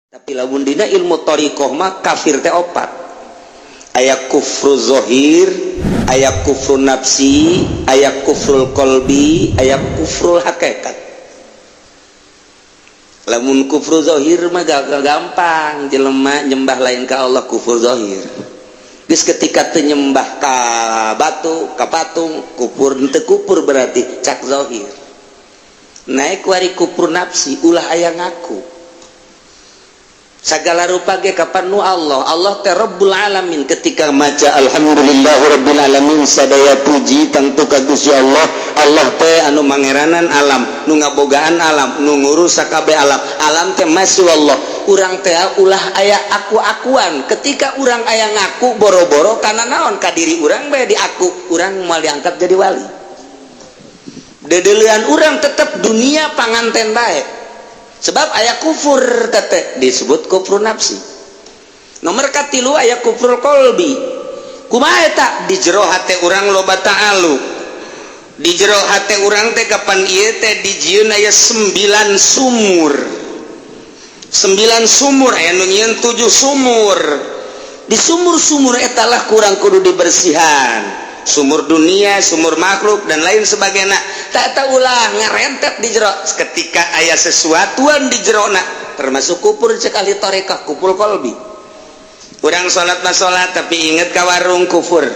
Tapi lamun dina ilmu thariqah mah kafir teh opat: aya kufru zahir, aya kufru nafsi, aya kufrul qalbi, aya kufrul hakikat. Lamun kufru zahir mah gampang, jelema nyembah lain ka Allah, kufur zahir. Geus ketika teu nyembah ka batu, ka patung, kufur teu kufur berarti cak zahir. Naik wari kufur nafsi, ulah aya ngaku segala rupa ge kapan nu Allah. Allah teh Rabbul Alamin. Ketika maca alhamdulillahirabbil alamin, sadaya puji tentu ka Gusti Allah. Allah teh anu mangeranan alam, nu ngabogaan alam, nu ngurus sakabeh alam. Alam teh masih Allah. Urang teh ulah aya aku-akuan. Ketika urang aya ngaku boro-boro karena naon, ka diri urang bae diaku, urang moal diangkat jadi wali. Dedelian urang tetep dunia panganten bae, sebab aya kufur tete disebut kufur nafsi. Nomor katilu aya kufur kolbi. Kumaha eta? Di jero hate urang loba ta'alu, di jero hate urang teh kapan ieu teh dijieun aya 9 sumur, 9 sumur, aya nu nyieun 7 sumur. Di sumur-sumur eta lah kurang kudu dibersihan, sumur dunia, sumur makhluk, dan lain sebagainya. Tak ulah ngarentet di jero. Ketika aya sesuatuan di jerona termasuk kufur, cek ahli thariqah kufur kolbi. Urang salat mah salat, tapi inget ka warung, kufur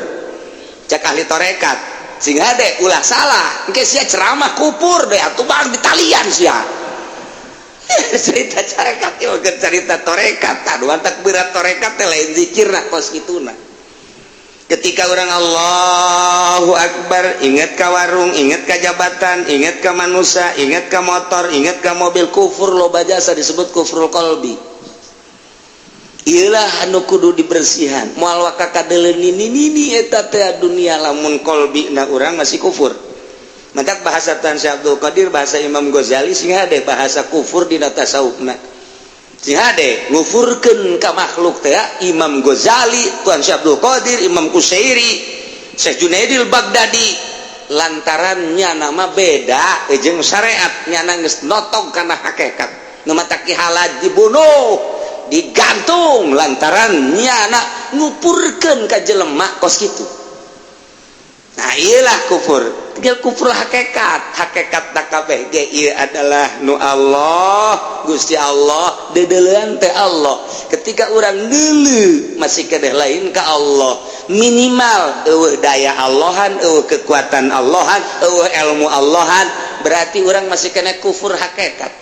cek ahli tarekat. Sing hade, ulah salah, engke sia ceramah kufur deh atuh, bang, ditalian sia. Cerita tarekat ieu, cerita tarekat, aduh, tak berat. Tarekat teh lain zikirna kos kituna. Ketika orang Allahu Akbar, ingat ke warung, ingat ke jabatan, ingat ke manusia, ingat ke motor, ingat ke mobil, kufur loba jasa, disebut kufrul kolbi. Iyalah anu kudu dibersihan, moal waka kadeuleun nini nini eta teh dunia lamun kolbi na urang masih kufur. Maka bahasa Tan Syekh Abdul Qadir, bahasa Imam Ghazali, sing hade bahasa kufur dina tasawufna. Sing hade, ngufurkeun ka makhluk teh Imam Ghazali, Tuan Syekh Abdul Qadir, Imam Kusyairi, Syekh Junaidil Baghdadi, lantarannya nama beda jeung syariat, nyana geus notog kana hakikat. Nu matak Ki Halaj dibunuh, digantung, lantaran nyana ngupurkeun ka jelema kos kitu. Nah, iyalah kufur, tinggal kufur hakikat. Hakikat tak kabeh ge ieu adalah nu Allah, Gusti Allah, dedelean teh Allah. Ketika urang deuleu masih kedeh lain ka Allah, minimal eueuh daya Allahan, eueuh kekuatan Allahan, eueuh ilmu Allahan, berarti urang masih kena kufur hakikat.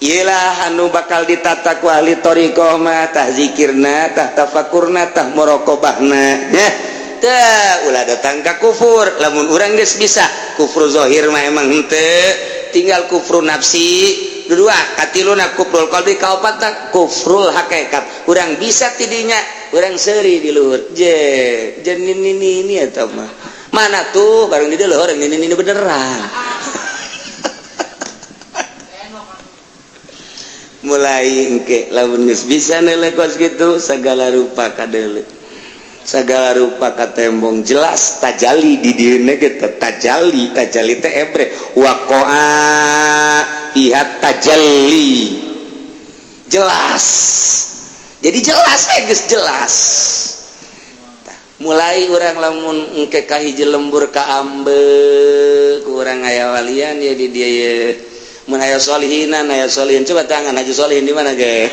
Iyalah anu bakal ditata ku ahli thariqah mah, tah zikirna, tah tafakurna, tah muraqabahna nya. Tah, ulah datang ka kufur. Lamun urang geus bisa kufur zahir mah emang henteu, tinggal kufur nafsi dua, katiluna kufrul qalbi, kaopatna kufrul hakikat. Urang bisa tidinya, urang seuri di luhur je je ini ini eta mah mana tuh bareng di luhur ini beneran. Mulai engke lamun geus bisa neuleuh kos kitu, segala rupa kadeuleu, segala rupa katembong, jelas tajali di dieuna ge. Tajali, tajali teh ebre waqa'a fiha tajalli, jelas, jadi jelas eh geus jelas. Tah, mulai urang lamun engke ka hiji lembur ka ambe ku urang aya walian ya di dieu ye. Mun aya solihinan, aya solihin, coba tangan Haji Solihin di mana ge.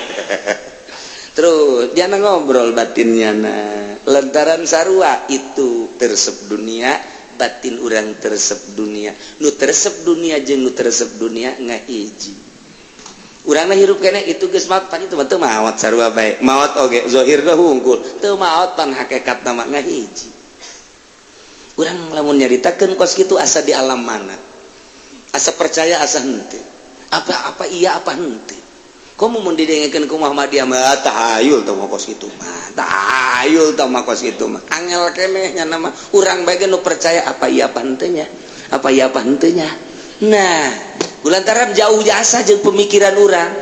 Terus jangan ngobrol batinnya. Nah, lantaran sarua itu teresep dunia, batin urang teresep dunia, nu teresep dunia jeung nu teresep dunia ngahiji. Urang hirup kene itu geus maot pan, itu mah teu maot, sarua bae maot oge zahir hungkul, teu maot pan hakikat mah ngahiji. Urang lamun nyaritakeun kos kitu asa di alam mana, asa percaya asa henteu, apa apa iya apa henteu. Komo mun didengekeun ku Muhammadiyah mah, tahayul teh mah kos kitu mah, tahayul teh mah kos kitu mah, angel keneh nya nama urang bae nu percaya apa iya apa henteu nya, apa iya apa henteu nya. Nah, lantaran jauh jasa jeung pemikiran urang,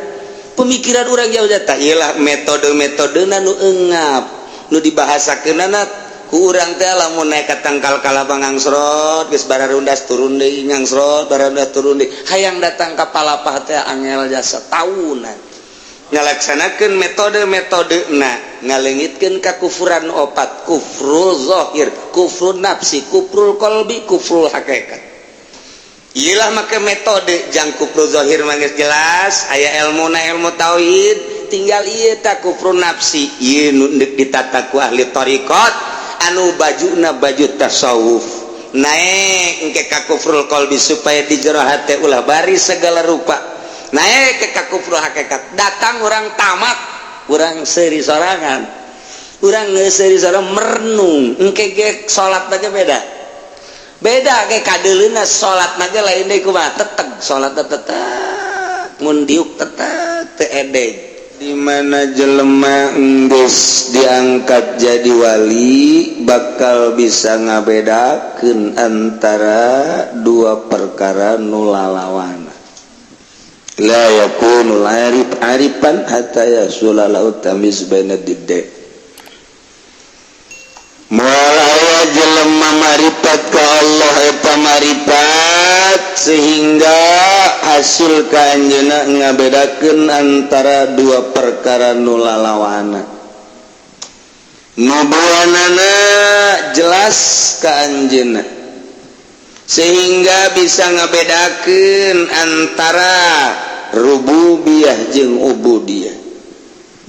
pemikiran urang jauh jasa iyalah metode-metodena nu engap nu dibahasakeunana ku urang teh. Lamun naik ka tangkal kalapa ngangsrot, geus bararundas turun deui, ngangsrot, bararundas turun deui, hayang datang ka palapah teh angel jasa, tahunan. Ngalaksanakeun metode-metode na ngalengitkeun kakufuran opat: kufrul zahir, kufrul nafsi, kufrul qalbi, kufrul hakikat. Iyalah, make metode jang kufrul zahir mah geus jelas aya ilmu na, ilmu tauhid. Tinggal ieu ta, kufrul nafsi. Ieu nu deuk ditata ku ahli thariqat anu bajuna baju tasawuf. Naik engke ka kufrul qalbi, supaya di jero hate ulah bari segala rupa. Naik ke kufrul hakikat, datang orang tamat, urang seuri sorangan, urang seuri sorangan, merenung. Engke ge salat aja beda beda ge kadeuleuna. Salat ge lain deui, kumaha teteg salat, teteg mun diuk teteg, teu edeg. Di mana jelema enggeus diangkat jadi wali bakal bisa ngabedakeun antara dua perkara nu lalawana. La yakunu arif arifan hatta yahsula lahu tamyiz baina diddain. Moal aya jelema marifat ka Allah eta marifat sehingga hasil ka anjeunna ngabedakeun antara dua perkara nu lalawana. Nu duanana jelas ka anjeunna sehingga bisa ngabedakeun antara rububiyah jeung ubudiyah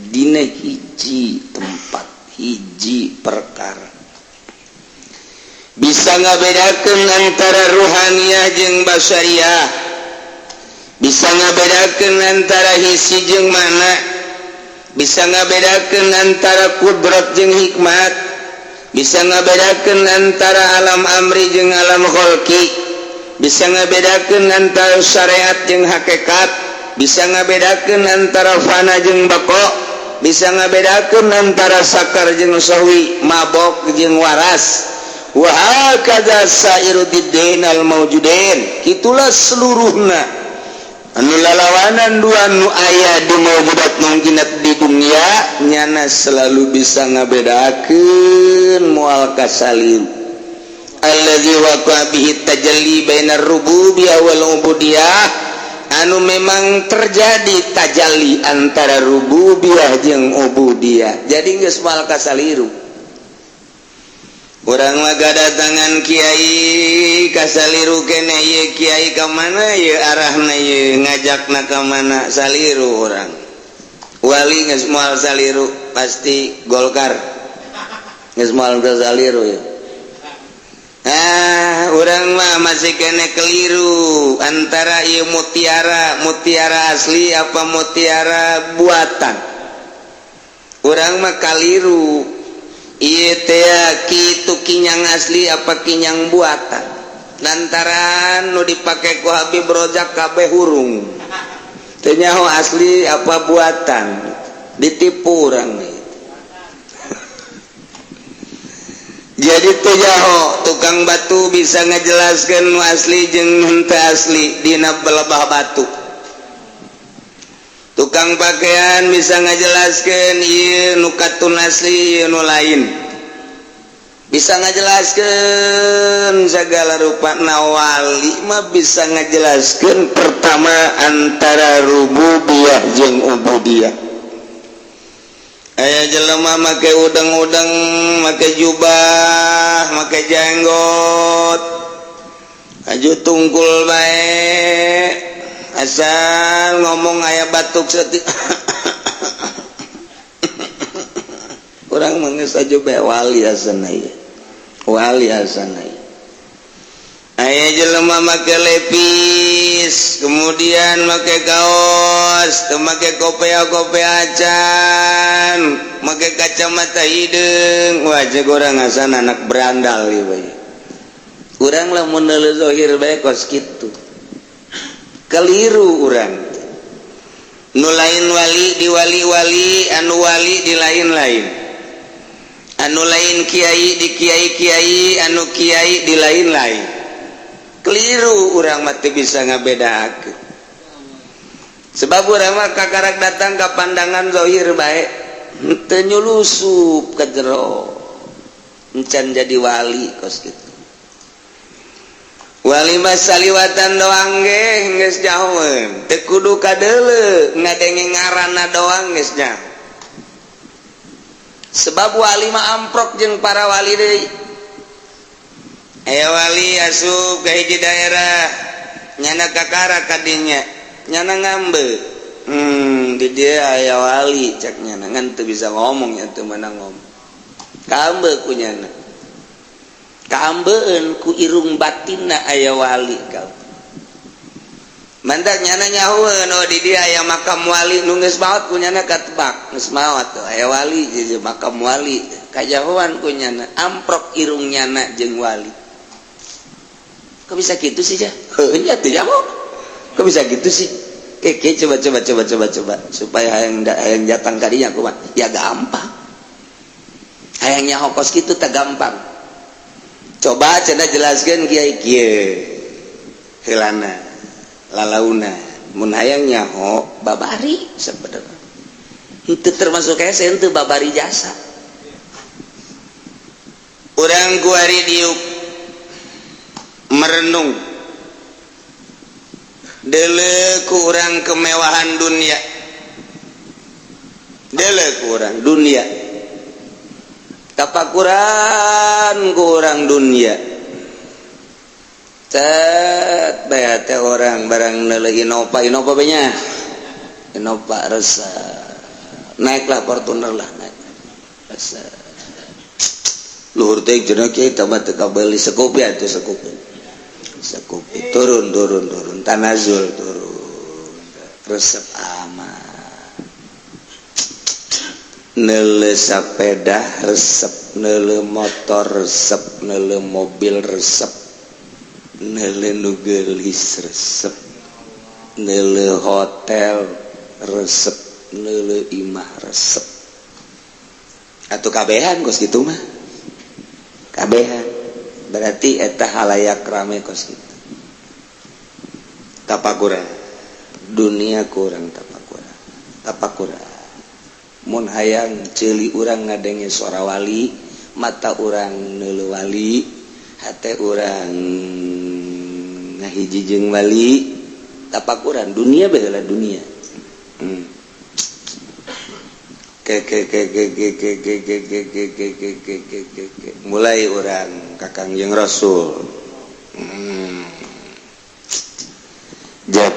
dina hiji tempat, hiji perkara. Bisa ngabedakeun antara ruhaniyah jeung basyariah, bisa ngabedakeun antara hissi jeung makna, bisa ngabedakeun antara kudrat jeung hikmat, bisa ngabedakeun antara alam amri jeung alam kholqi, bisa ngabedakeun antara syariat jeung hakikat, bisa ngabedakeun antara fana jeung bako, bisa ngabedakeun antara sakar jeung sahwi, mabok jeung waras, wa hakadza sairu diddain al mawjudin. Itulah seluruhna anu lalawanan dua nu aya di mawjudat mungkinat di dunia, nyana selalu bisa ngabedakeun, moal kasaliru. Allazi waqa bihi tajalli bainar rububiyah wal ubudiyah, anu memang terjadi tajalli antara rububiyah jeung ubudiyah. Jadi geus moal kasaliru. Urang mah datangan kiai kasaliru kene, ieu kiai ka mana ieu arahna, ieu ngajakna ka mana, saliru urang. Wali geus moal saliru, pasti Golkar, geus moal saliru ya. Ah, urang mah masih kene keliru antara ieu mutiara, mutiara asli apa mutiara buatan. Urang mah kaliru ieu teh kitu, kinyang asli apa kinyang buatan, lantaran nu dipake ku Habib Rojak kabeh hurung, teu nyaho asli apa buatan, ditipu urang nih. Jadi teu nyaho. Tukang batu bisa ngejelaskan nu asli jeung henteu asli dina belebah batu. Tukang pakaian bisa ngajelaskan ieu nu katun asli, ieu nu lain, bisa ngajelaskan segala rupa. Na wali mah bisa ngajelaskan pertama antara rububiyah jeung ubudiyah. Aya jelema make udeng-udeng, make jubah, make jenggot, aju tungkul bae, asal ngomong aya batuk saeutik, urang mah geus aju bae, wali asana ieu, wali asana ieu. Aya jelema make lepis, kemudian make kaos, teu make kopea-kopea acan, make kacamata hideung, wah, cek urang asana anak berandal ieu bae. Urang lamun neuleuh zahir bae kos kitu, keliru urang. Nu lain wali di wali-wali, anu wali di lain-lain, anu lain kiai di kiai-kiai, anu kiai di lain-lain, keliru. Urang mah teu bisa ngabedakeun, sebab urang mah kakarak datang ka pandangan zahir bae, teu nyulusup ka jero, encan jadi wali kos kitu. Wali mah saliwatan doang ge geus nyahoeun, teu kudu kadeuleu, ngadenge ngaranna doang geus nyaho. Sebab wali mah amprok jeung para wali deui. Aya wali asup ka hiji daerah, nyana kakara kadinya, nyana ngambe. Di dieu aya wali, cek nyana, ngan teu bisa ngomong ya, teu meunang ngomong. Kaambe ku nyana. Kaambeun ku irung batinna aya wali kau. Mantak nyana nyahoeun, oh, di dieu aya makam wali nu geus maot, ku nyana katebak geus maot tuh aya wali di makam wali, kajahoan ku nyana, amprok irung nyana jeung wali. Kok bisa gitu sih, ja? Heuh nya teu nyaho. Kok bisa gitu sih? Keke, coba coba coba coba coba supaya hayang hayang datang kadinya kumaha? Ya gampang. Hayang nyaho kos kitu teh gampang. Coba cenah jelaskeun, kiai, kieu heulana lalauna mun hayang nyaho babari. Sebenarnya itu termasuk hese henteu babari jasa. Urang kuari diuk merenung, deuleu ku urang kemewahan dunia, deuleu ku urang dunia, tapakuran ku urang dunia. Cet bae teh orang barang neuleuh Innova, Innova nya, Innova resep, naiklah Fortuner lah, naik resep. Luhur teh cenah kieu, tah mah teu kabeuli Scoopy atuh, Scoopy, Scoopy. Turun, turun, turun, tanazul, turun, resep amat. Neuleuh sepeda resep, neuleuh motor resep, neuleuh mobil resep, neuleuh nu geulis resep, neuleuh hotel resep, neuleuh imah resep. Atau kabehan kos gitu mah, kabehan berarti eta halayak rame kos gitu. Tapakuran dunia kurang, tapakuran, tapakuran. Mun hayang ceuli urang ngadenge suara wali, mata urang neuleuh wali, hate urang ngahiji jeung wali, tapakuran dunia baheula dunia. Ke ke ke ke ke ke ke ke ke ke ke ke ke ke ke ke mulai urang ka Kangjeng Rasul.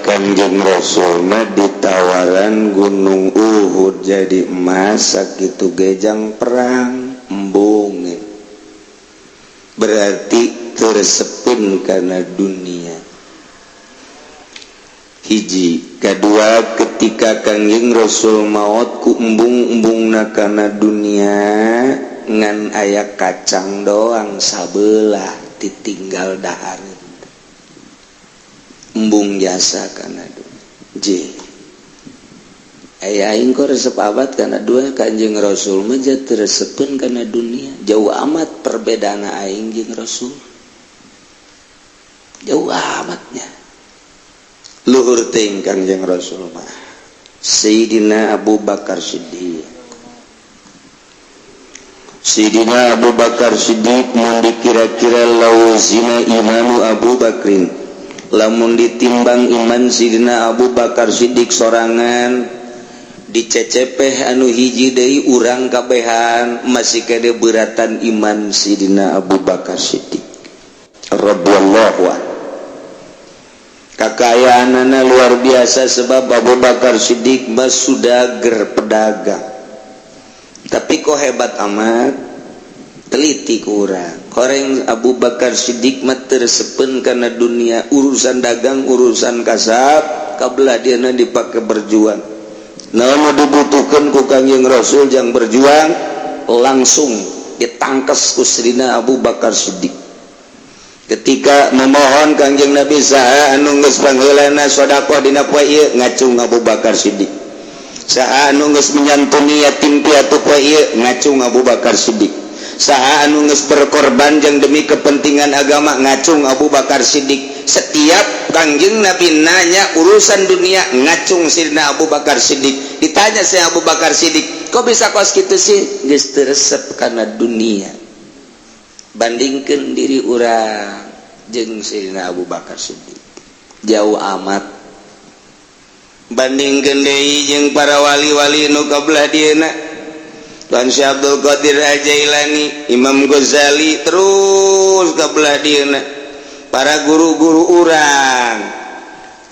Kangjeng Rasul mah ditawaran Gunung Uhud jadi emas sakitu gejang perang, embung. Berarti teu resepeun karena dunia, hiji. Kedua, ketika Kangjeng Rasul maut ku embung-embungna karena dunia, ngan aya kacang doang sabelah ditinggal dahar, embung jasa karena J. Aya aing kok resep amat karena dua, Kanjeng Rasul mah teu resepeun karena dunia. Jauh amat perbedaan aing jeung Rasul, jauh amatnya, luhur teuing Kanjeng Rasul mah. Sayyidina Abu Bakar Siddiq, Sayyidina Abu Bakar Siddiq mun dikira-kira, lau zina imanu Abu Bakrin, lamun ditimbang iman Sidina Abu Bakar Siddiq sorangan, dicecepeh anu hiji deui, urang kabehan, masih kade beratan iman Sidina Abu Bakar Siddiq radhiyallahu anhu. Kekayaanana luar biasa, sebab Abu Bakar Siddiq mah sudager, pedagang. Tapi kok hebat amat, teliti kurang koreng. Abu Bakar Siddiq mah teu resepeun karena dunia. Urusan dagang, urusan kasab, kabelah dia dipakai berjuang. Naon dibutuhkan ku Kangjeng Rasul yang berjuang, langsung ditangkes ku Sayyidina Abu Bakar Siddiq. Ketika memohon Kangjeng Nabi, saha anu geus pangheulana sedekah dina poe ieu, ngacung Abu Bakar Siddiq. Saha anu geus menyantuni yatim piatu poe ieu, ngacung Abu Bakar Siddiq. Saha anu geus berkorban jang demi kepentingan agama, ngacung Abu Bakar Siddiq. Setiap Kangjeng Nabi nanya urusan dunia, ngacung Sidina Abu Bakar Siddiq. Ditanya saya Abu Bakar Siddiq, kok bisa kos gitu sih? Geus teu resep karena dunia. Bandingkan diri urang. jeung Sayyidina Abu Bakar Siddiq. Jauh amat bandingkeun deui jeung para wali-wali nu kabelah dieuna, Tuan Syekh Abdul Qadir Al-Jailani, Imam Ghazali, terus kabelah dieuna para guru-guru urang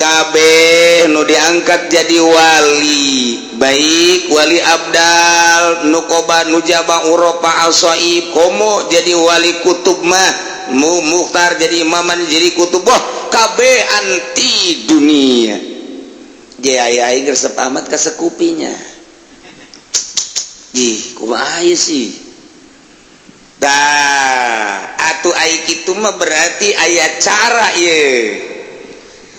kabeh nu diangkat jadi wali, baik wali abdal, nukoba, nujaba, urafa, asoib, komo jadi wali kutub mah mu mukhtar, jadi imaman, jadi kutub, wah, kabeh anti dunia. Jaya aing resep amat ka sekupinya. Ih, kumaha sih? Dah, atuh ai kitu mah berarti aya cara ye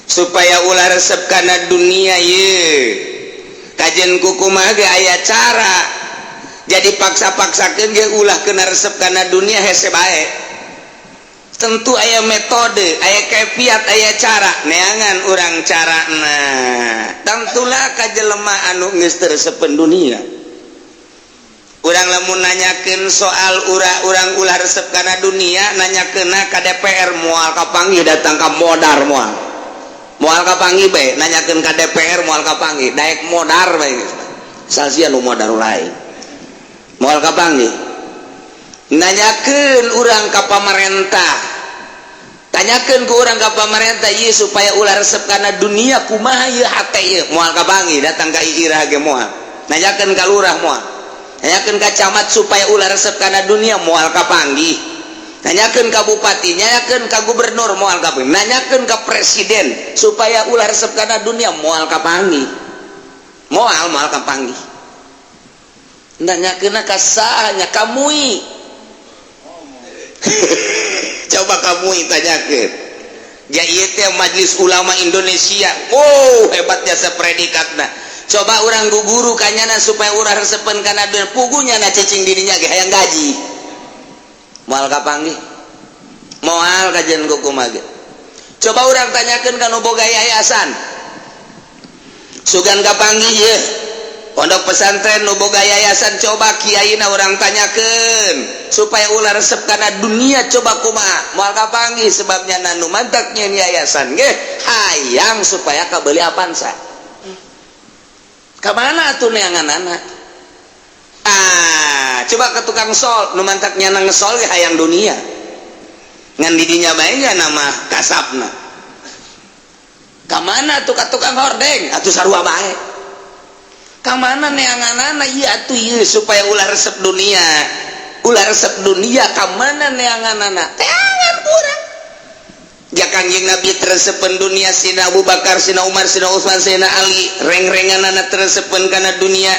supaya ulah resep kana dunia ye. Kajen kukumaha ge aya cara. Jadi paksa-paksakeun ge ulah kena resep kana dunia hese bae. Tentu aya metode, aya kefiat, aya cara. Neangan urang carana. Tentulah ka jelema anu geus teu resepeun dunia. Urang lamun nanyakeun soal urang ulah resep kana dunia, nanyakeun ka DPR moal kapanggih, datang ka modar moal. Moal kapanggih bae, nanyakeun ka DPR moal kapanggih, daek modar bae geus. Salsia nu modar lain. Moal kapanggih. Nanyakeun urang ka pamarentah. Tanyakeun ku urang ka pamarentah ieu supaya ulah resep kana dunia kumaha ieu hate ieu, moal kapanggih, datang ka ira ge moal. Nanyakeun ka lurah moal. Nanyakeun ka camat supaya ulah resep kana dunia moal kapanggih. Nanyakeun ka bupati, nanyakeun ka gubernur moal kapanggih. Nanyakeun ka presiden supaya ulah resep kana dunia moal kapanggih. Moal moal kapanggih. Nanyakeun ka saha nya, ka MUI. Coba kamu tanyakeun. Ja ieu teh Majelis Ulama Indonesia. Oh, hebat jasa predikatna. Coba urang guguru kanyana supaya ulah resepen kana dunia, pugunya na cicing dirinya ge hayang gaji. Moal kapanggih. Moal kajian kumaha ge. Coba urang tanyakeun ka nu boga yayasan. Sugan kapanggih ye. Pondok pesantren nu boga yayasan, coba kiaina urang tanyakeun supaya ulah resep kana dunia, coba kumaha. Moal kapanggih, sebabnya nu mantak nyieun yayasan ge hayang supaya kabeuli Avanza. Ka mana atuh neanganana? Ah, coba ke tukang sol, nu mantak nyana ngesol ge hayang dunia. Ngan didinya bae nya nama kasabna. Ka mana tuh ka tukang hordeng? Atuh sarua bae. Ka mana neanganana ieu atuh ieu supaya ulah resep dunia? Ulah resep dunia ka mana neanganana? Teangan kurang. Ja Kangjeng Nabi teresepen dunia, Sina Abu Bakar, Sina Umar, Sina Utsman, Sina Ali, reng-renganana teresepen kana dunia.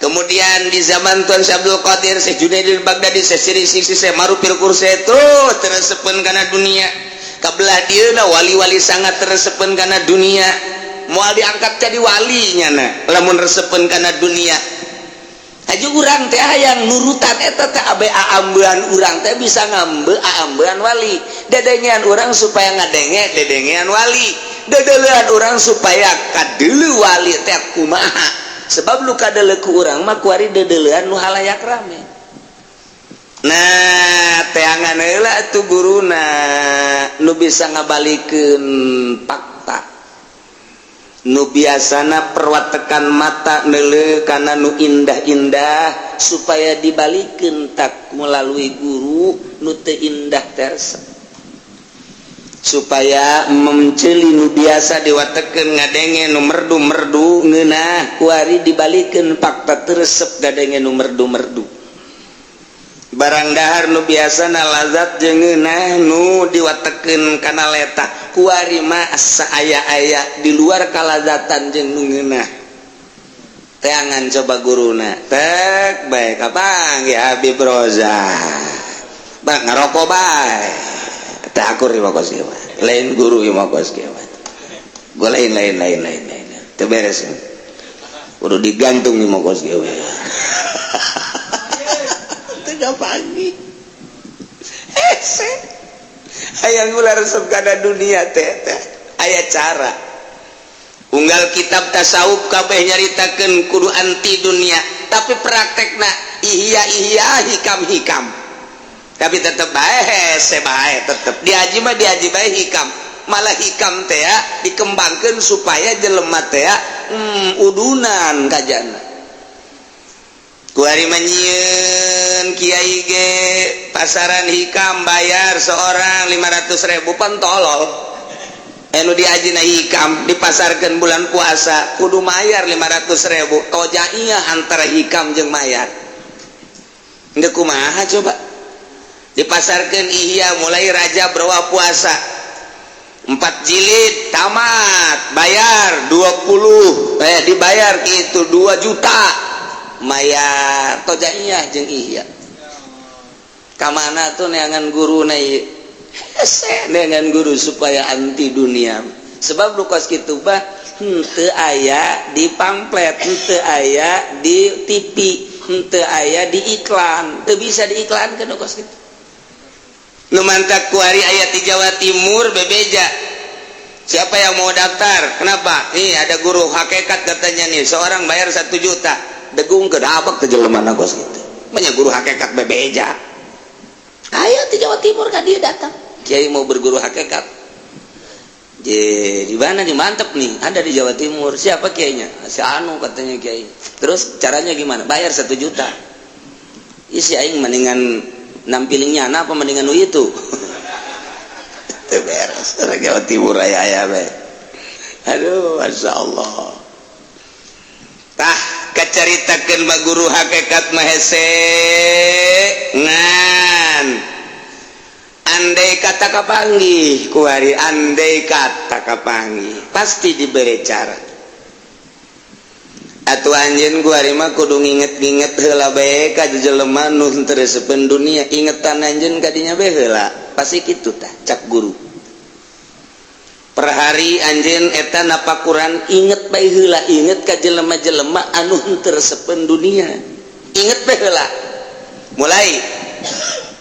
Kemudian di zaman Tuan Syekh Abdul Qadir, Syekh Junaidil Baghdadi, Syekh Siri Sisi, Syekh Marufil Kursi terus teresepen kana dunia. Kabelah dieuna wali-wali sangat teresepen kana dunia. Moal diangkat jadi wali nyana lamun resepen kana dunia. Haji urang teh hayang nurutan eta teh abe aambean urang teh bisa ngambe aambean wali. Dedengean urang supaya ngadenge dedengean wali. Dedelean urang supaya kadeuleu wali teh kumaha. Sebab lu kadeuleu ku urang mah kuari dedelean nu halayak rame. Nah, teangan heula atuh guruna nu bisa ngabalikeun fakta. Nu biasana perwatekan mata neuleuh kana nu indah-indah supaya dibalikeun tak melalui guru nu teu indah terse. Supaya menceli nu biasa diwatekeun ngadenge nu merdu-merdu ngeunah, kuari dibalikeun fakta teu resep ngadenge nu merdu-merdu. Barang dahar nu biasana lazat jeung ngeunah nu diwatekeun kana leta, kuari mah aya-aya di luar kalazatan jeung nu ngeunah. Teangan coba guruna tek bae kapanggih Habib Roza. Bang ngarokok bae. Teh akur ieu mah kos kieu mah. Lain guru ieu mah kos kieu mah. Gua lain lain lain lain lain. Teu beres. Kudu digantung ieu mah kos kieu. Teu kapanggih. Hese. Hayang ulah resep kana dunia teh teh. Aya cara. Unggal kitab tasawuf kabeh nyaritakeun kudu anti dunia, tapi praktekna ihya ihya, hikam hikam. Tapi tetep bae hese bae, tetep diaji mah diaji bae hikam. Malah hikam teh ya, dikembangkan supaya jelema teh ya, udunan kajana. Kuari mah nyieun kiai ge pasaran hikam, bayar seorang 500 ribu. Pan tolol, anu diajina hikam dipasarkan bulan puasa kudu mayar 500 ribu. Tojaiyah antara hikam jeung mayar. Ndek kumaha coba? Dipasarkan Ihya mulai Rajab berwa puasa 4 jilid tamat, bayar 20, eh, dibayar gitu 2 juta, mayar tojaiyah jeung Ihya. Kamana tuh neangan guru na ieu? Hese neangan guru supaya anti dunia, sebab lu kos kitu bah henteu aya di pamflet, henteu aya di TV, henteu aya di iklan, teu bisa diiklankeun nu kos kitu. Nu mantak kuari aya di Jawa Timur bebeja, "Siapa yang mau daftar?" "Kenapa?" "Nih ada guru hakikat katanya nih, seorang bayar 1 juta." Degung ke dabek ke jelema kos gitu. Banyak guru hakikat bebeja aya di Jawa Timur kan. Dia datang, "Kiai, mau berguru hakikat." "Je, di mana nih? Mantep nih, ada di Jawa Timur." "Siapa kiainya?" "Si anu katanya kiai." "Terus caranya gimana?" "Bayar 1 juta." Isi aing mendingan nampilingnya apa, mendingan itu. Itu beres orang Jawa Timur aya aya be. Aduh, masya Allah. Tah, kacaritakeun mah guru hakikat mah hese, ngan andai kata kapanggih kuari, andai kata kapanggih pasti diberi cara. Atuh anjeun kuari mah kudu nginget-nginget heula bae ka jelema nu teu resepeun dunia. Ingetan anjeun kadinya bae heula, pasti kitu. Tah, cak guru per hari anjeun eta napakuran, inget bae heula, inget ka jelema-jelema anu teu resepeun dunia, inget bae heula. Mulai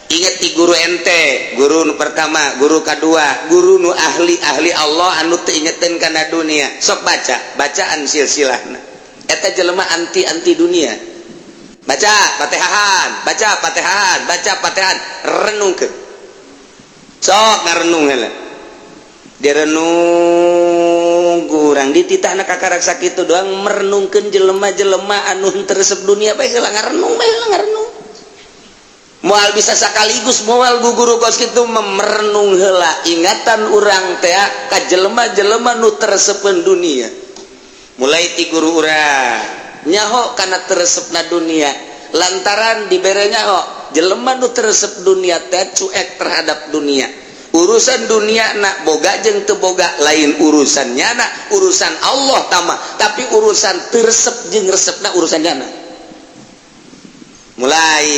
inget di guru ente, guru nu pertama, guru kedua, guru nu ahli ahli Allah anu teu ingetin kana dunia. Sok baca bacaan silsilahna eta jelema anti anti dunia. Baca Fatihahan, baca Fatihahan, baca Fatihahan, renungkeun. Sok ngarenung heula, direnung kurang dititahna kakarak sakitu doang. Merenungkeun jelema-jelema anu teu resep dunia bae heula, ngarenung bae heula, ngarenung. Moal bisa sekaligus, moal guru kos kitu. Merenung heula, ingatan urang teh ka jelema-jelema nu teu resepeun dunia. Mulai ti guru urang nyaho kana teu resepna dunia, lantaran dibere nyaho jelema nu teu resep dunia teh cuek terhadap dunia. Urusan dunia nak boga jeung teu boga lain urusannya, nak urusan Allah tama, tapi urusan teu resep jeung resepna urusan nyana. Mulai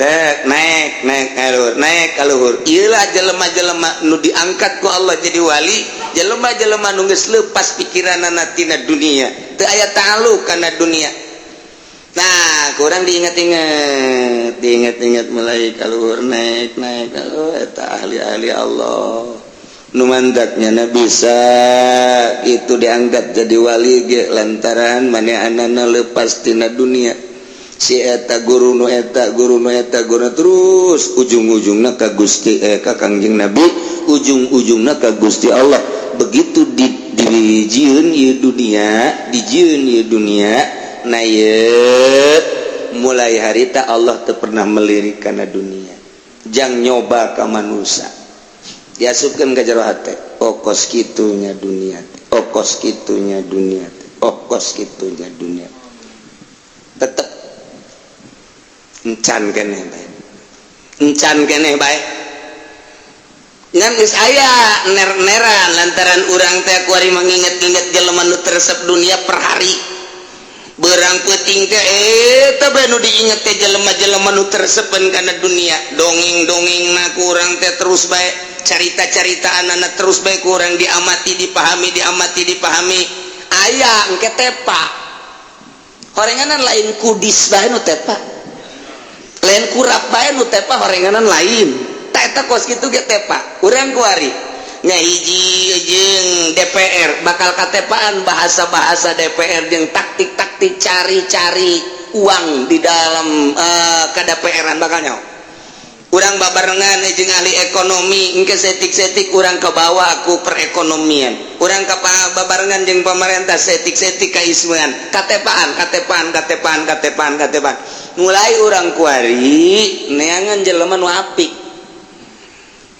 tek naik naik kaluhur, naik kaluhur. Iyalah jelema-jelema nu diangkat ku Allah jadi wali, jelema-jelema nu geus lepas pikiranana tina dunia, teu aya ta'alluq kana dunia. Nah, kurang diingat-ingat, diingat-ingat, mulai kaluhur, naik naik. Oh, eta ahli-ahli Allah nu mantaknya na bisa itu diangkat jadi wali ge lantaran manehna lepas tina dunia. Si eta guru nu eta guru nu eta guru, terus ujung-ujungna ka Gusti, eh, ka Kangjeng Nabi, ujung-ujungna ka Gusti Allah. Begitu di dijieun ieu dunia, dijieun ieu dunia. Nah, ieu mulai harita Allah teu pernah melirik kana dunia jang nyoba ka manusia, diasupkeun ka jero hate. Oh, kos kitunya dunia teh, oh, kos kitunya dunia teh, oh, kos kitunya dunia. Tetep encan keneh bae, encan keneh bae, ngan geus aya ner-neran lantaran urang teh kuari menginget-inget jelema nu teu resep dunia. Per hari berang peuting teh eta bae nu diinget teh, jelema-jelema nu teu resepeun kana dunia. Dongeng-dongeng na kurang teh terus bae, carita-carita anak terus bae kurang diamati, dipahami, diamati, dipahami. Aya engke tepa horenganan, lain kudis bae nu tepa, lain kurap bae nu tepa, horenganan lain. Tak eta kos kitu ge tepa urang kuari nya. Hiji jeung DPR bakal katepaan bahasa-bahasa DPR jeung taktik-taktik cari-cari uang di dalam KDPR-an bakal nyaho. Urang babarengan jeung ahli ekonomi, engke setik-setik urang kebawa ku perekonomian. Urang ka babarengan jeung pemerintah, setik-setik kaismean, katepaan, katepaan, katepaan, katepaan, katepaan. Mulai urang kuari neangan jelema nu apik.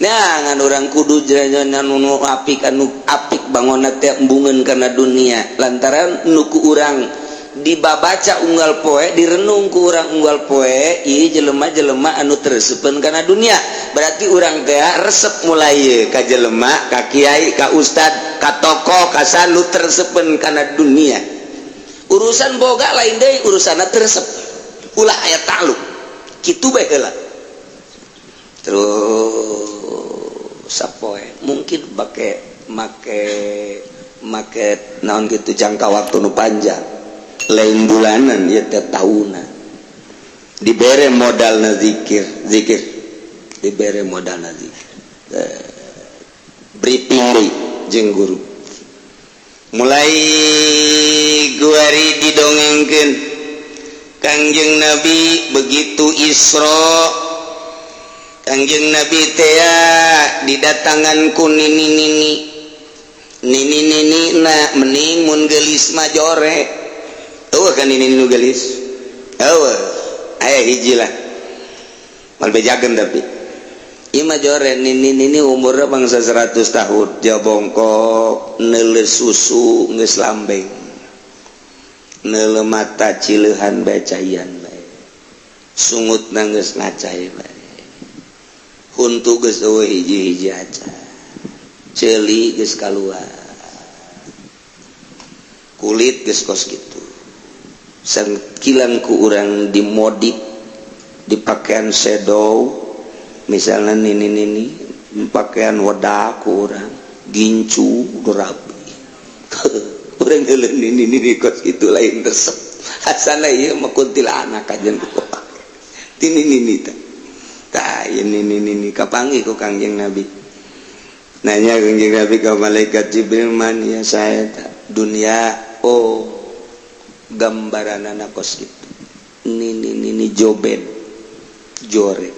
Neangan urang kudu jelema nu apik, anu apik bangunna teh embungeun kana dunia, lantaran nu ku urang dibabaca unggal poe, direnung ku urang unggal poe, ieu jelema-jelema anu teu resepeun kana dunia. Berarti urang teh resep mulai ka jelema, ka kiai, ka ustad, ka tokoh, ka sanu teu resepeun kana dunia. Urusan boga lain deui, urusanna teu resep, ulah aya takluk kitu bae heula. Terus sapoe mungkin make make make naon gitu, jangka waktu nu panjang, lain bulanan ya teh, tahunan. Dibere modal na zikir, zikir dibere modal na zikir, briefing deui jeung guru. Mulai guari didongengkeun Kangjeng Nabi begitu Isra, Kangjeng Nabi teh didatangan ku nini-nini. Nini-nini na mening mun geulis mah jore. Eueuh kan nini nu geulis? Eueuh. Aya hiji lah, mal bejakeun, tapi ieu mah jore. Nini nini umurna bangsa 100 tahun, dia bongkok, neule susu geus lambeng, neule mata cileuhan bae, caian bae, sungutna geus ngacai bae, huntu geus eueuh hiji-hiji aca, ceuli geus kaluar, kulit geus kos kitu. Sangkilang ku urang dimodif di pakaian sedow misalnya. Nini nini pakaian wedak ku urang gincu rapi, urang heuleuh nini nini kos kitu, lain resep asana ieu mah kuntilanak kajen tini nini teh. Tah, ieu nini nini kapanggih ku Kangjeng Nabi. Nanya Kangjeng Nabi ka malaikat Jibril, "Man ya saya tak dunia?" "Oh, gambaran anak kos gitu, nini nini joben jore."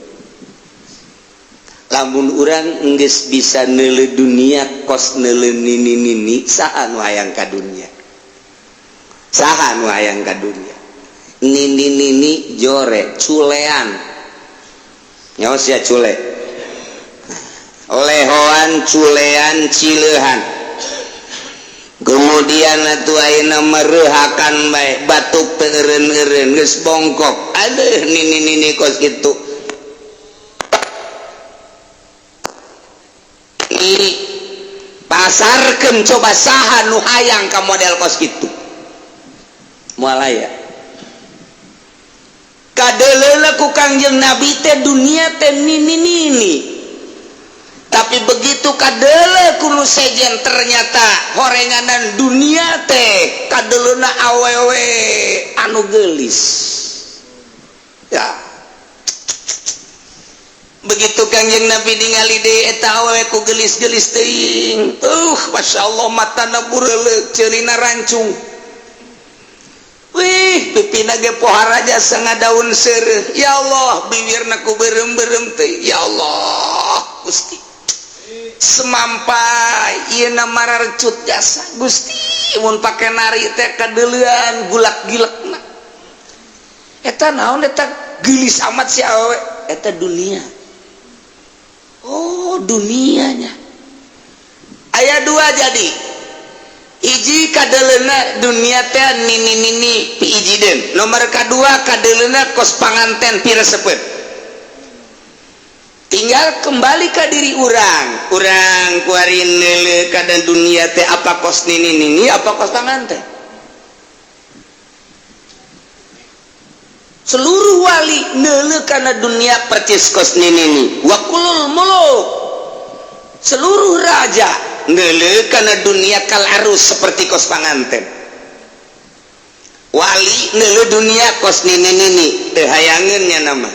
Lamun urang geus bisa neule dunia kos neule nini nini, saha nu hayang ka dunia? Saha nu hayang ka dunia? Nini nini jore, culean nyawa sia, cule lehoan, culean, cileuhan. Kemudian atuh ayeuna merehakan bae, batuk teu eureun-eureun, geus bongkok. Aduh, nini nini kos kitu. Ini pasarkeun, coba saha nu hayang ka model kos kitu? Moal aya. Kadeuleuna ku Kangjeng Nabi teh dunia teh nini nini, tapi begitu kadeuleu ku nu sejen, ternyata horenganan dunia teh kadeleuna awewe anu geulis ya. Begitu Kangjeng Nabi ningali deui eta awewe ku geulis-geulis teuing, Masya Allah, matana bureuleuk, ceulina rancung. Wih, pipina ge poharaja sanga daun seureuh. Ya Allah, bibirna ku beureum-beureum teh. Ya Allah Gusti, semampai ieu na mararecut jasa Gusti. Mun pake nari teh kadeuleuan gulak gilekna. Eta naon eta, geulis amat si awewe? Eta dunia. Oh, dunianya aya dua. Jadi hiji kadeleuna dunia teh nini nini piijiden, nomor kedua kadeleuna kos panganten piresepeun. Tinggal kembali ke diri urang. Urang kuari neule kana dunia teh apa kos nini nini, apa kos panganten. Seluruh wali neule kana dunia percis kos nini nini. Wa kulul muluk, seluruh raja neule kana dunia kal arus, seperti kos panganten. Wali neule dunia kos nini nini, teu hayangeun nya nama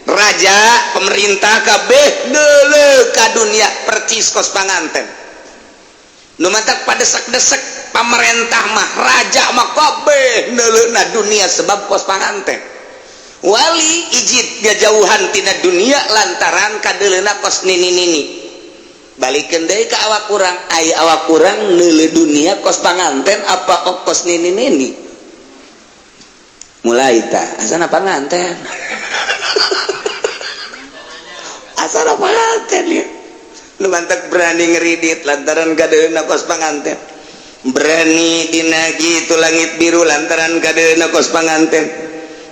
raja, pemerintah kabeh neule ka dunia percis kos panganten. Nu matak padesak-desek pamerentah mah, raja mah, kabeh neuleuna dunia sebab kos panganten. Wali ijid ngajauhan tina dunia lantaran kadeuleuna kos nini-nini. Balikeun deui ka awak urang, ai awak urang neuleuh dunia kos panganten apa kos nini-nini? Mulai tah asana panganten. Asana panganten ya. Nu mantak berani ngeridit lantaran kadeuleuna kos panganten. Berani dinagi itu langit biru lantaran kadeuleuna kos panganten.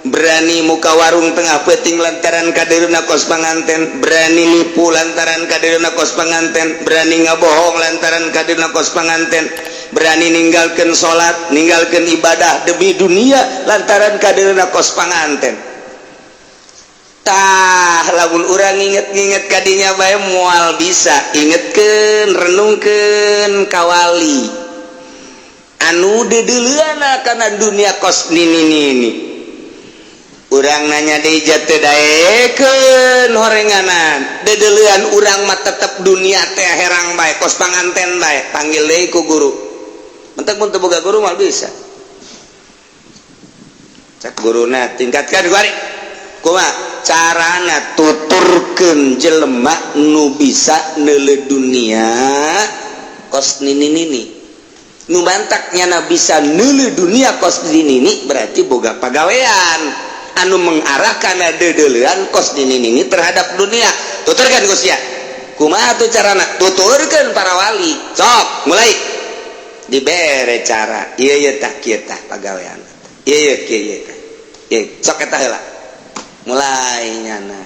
Berani muka warung tengah peuting lantaran kadeuleuna kos panganten. Berani nipu lantaran kadeuleuna kos panganten. Berani ngabohong lantaran kadeuleuna kos panganten. Berani ninggalkeun salat, ninggalkeun ibadah demi dunia lantaran kadeuleuna kos panganten. Tah lamun urang inget-inget kadinya bae moal bisa. Ingetkeun, renungkeun kawali anu deudeuleuna kana dunia kos nini-nini. Urang nanya deui teu daekeun horenganan. Deudeuleun urang mah tetep dunia teh herang bae kos panganten bae. Panggil deui ku guru. Mentek mun teu boga guru moal bisa. Cek guruna tingkatkan kuari. Kumaha carana tuturkeun jelema nu bisa neuleuh dunia kos nini-nini. Nu mantak nyana bisa neuleuh dunia kos nini-nini berarti boga pagawean anu mengarah kana deudeuleun kos nini-nini terhadap dunia. Tuturkeun ku sia. Kumaha tuh carana? Tuturkeun para wali. Sok mulai dibere cara. Ieu ieu tah kieu tah pagawean. Ieu ieu kieu ieu tah. Ieu sok eta heula. Mulai nyana.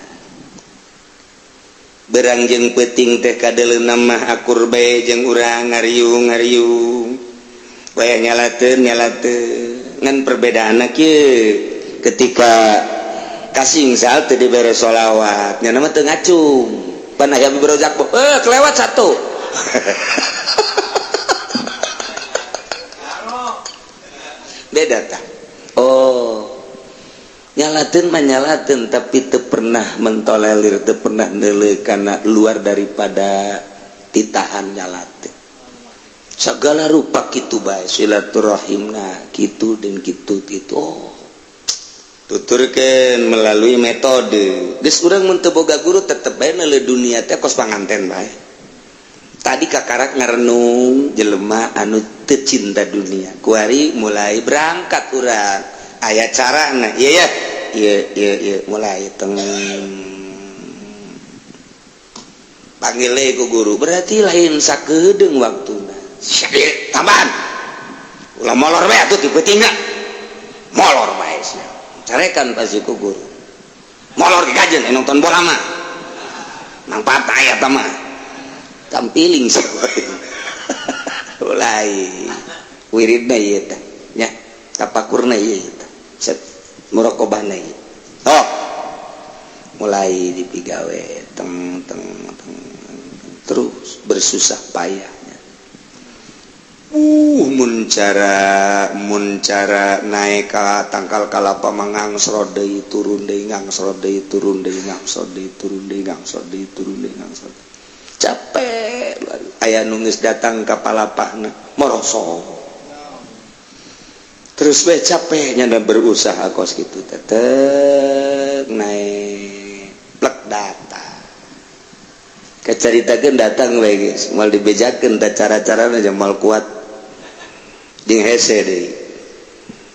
Berang jeung peuting teh kadeuleuna mah akur bae jeung urang ngariung-ngariung. Waya nyalateun nyalateun. Ngan perbedaanna kieu ketika kasingsal teu dibere sholawat nyana mah teu ngacung. Pan aya berojak kelewat satu. Beda tah. Oh, nyalateun mah nyalateun tapi teu pernah mentolerir, teu pernah neuleuh kana luar daripada titahan nyalateun. Segala rupa kitu bae silaturahimna kitu dan kitu kitu. Oh, tuturkeun melalui metode. Geus urang mun teu boga guru tetep bae neuleuh dunia teh kos panganten bae. Tadi kakarak ngarenung jelema anu teu cinta dunia. Kuari mulai berangkat urang. Aya carana. Ieu ya. Ieu ieu ieu mulai teng panggil deui ku guru. Berarti lain sakedeung waktuna. Sia tambahan. Ulah molor bae atuh ti peutingna. Molor bae sia. Carekan pasti ku guru. Molor digajen nonton bola mah. Mangpaat aya tah mah. Tampiling mulai wiridna ieu teh nya tapakurna ieu teh set muraqabahna ieu. Oh, mulai dipigawe teng teng teng terus bersusah payah. Mun cara naik ka tangkal kalapa mangangsro deui turun deui ngangsro deui turun deui ngangsro deui turun deui ngangsro deui turun deui ngangsro. Capek aya nu geus datang ka palapahna moroso. Terus we capeknya dan berusaha kos kitu tetep naik plek datang. Kacaritakeun datang we geus moal dibejakeun tah cara-carana aja moal kuat. Jeung hese deui.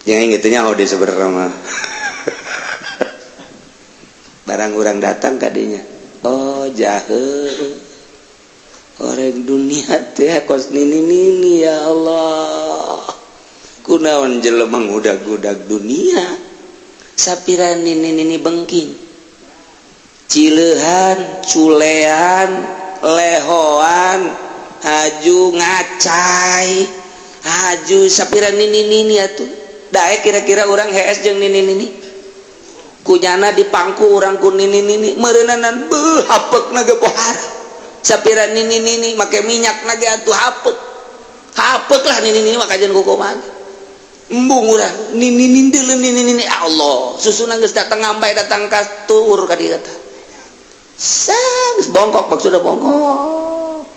Jeung aing teh nyaho deui sebenarna mah. Barang urang datang ka dinya. Oh jahe. Orang dunia teh kos nini-nini ya Allah. Kunaon jelema ngudag-gudag dunia. Sapira nini-nini bengking. Cileuhan, culean, lehoan, haju ngacai, haju sapira nini-nini atuh. Daek kira-kira urang hees jeung nini-nini. Kunyana dipangku urang ku nini-nini, meureunanan beuh hapekna ge pohara. Sapira nini-nini make minyak na ge atuh hapek. Hapek lah nini-nini mah kajian kukumaha. Embung urang nini-nini deuleu nini-nini Allah. Susuna geus datang ngambai datang ka tuur ka dieu teh. Sang geus bongkok maksudna bongkok.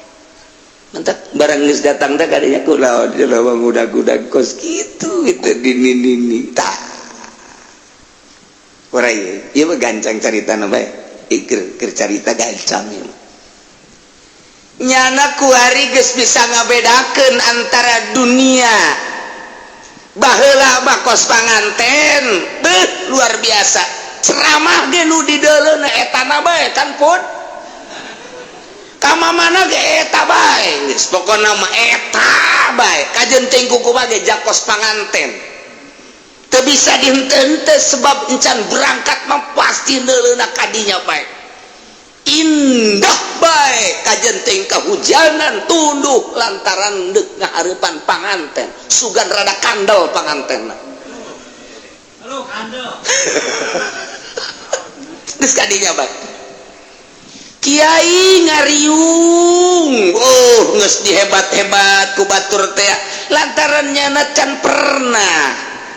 Mentak barang geus datang teh kadinya kulaon jelema ngudag-gudag kos kitu gitu nini-nini tah. Ora ieu, ieu mah gancang caritana bae. Keur keur carita gancang ieu. Nyana kuari geus bisa ngabedakeun antara dunia. Baheula mah kos panganten, beuh, luar biasa. Ceramah ge nu dideuleuna etana bae kan pun. Kama mana ge eta bae, geus pokona mah eta bae. Kajeun teuing kumaha ge jakos panganten. Teu bisa dihenteu sebab encan berangkat mah pasti neuleuna kadinya bae. Indah bae, kajeun teuing kahujanan tunduh lantaran deuk ngahareupan panganten, sugan rada kandel pangantenna. Halo, kandel. Geus kadinya bae. Kiai ngariung, oh, geus dihebat-hebat ku batur teh lantaran nyana can pernah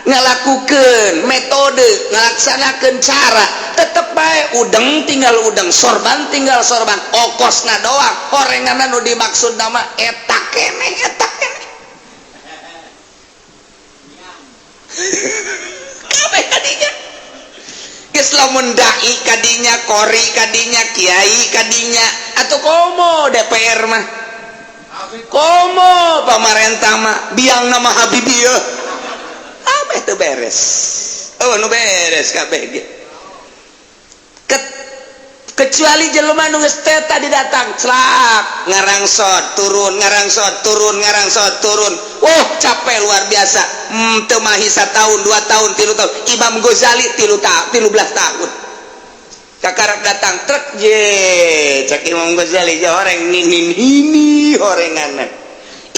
ngalakukeun metode, ngalaksanakeun cara. Tetep bae udeng tinggal udeng, sorban tinggal sorban, okosna doang, horenganna nu dimaksud nama eta keneh, eta keneh kabeh kadinya. Geus lamun dai kadinya, kori kadinya, kiai kadinya, atau komo DPR mah, komo pamarentah mah, biang nama Habibie ya kabeh teu beres. Oh, nu beres kabeh ge kecuali jelema nu geus teh tadi datang celak ngarangsot turun, ngarangsot turun, ngarangsot turun. Oh, capek luar biasa. Teu mahi tahun, 2 tahun, 3 tahun. Imam Ghazali 13 tahun kakarak datang truk je. Cek Imam Ghazali, orang ini ini horengan.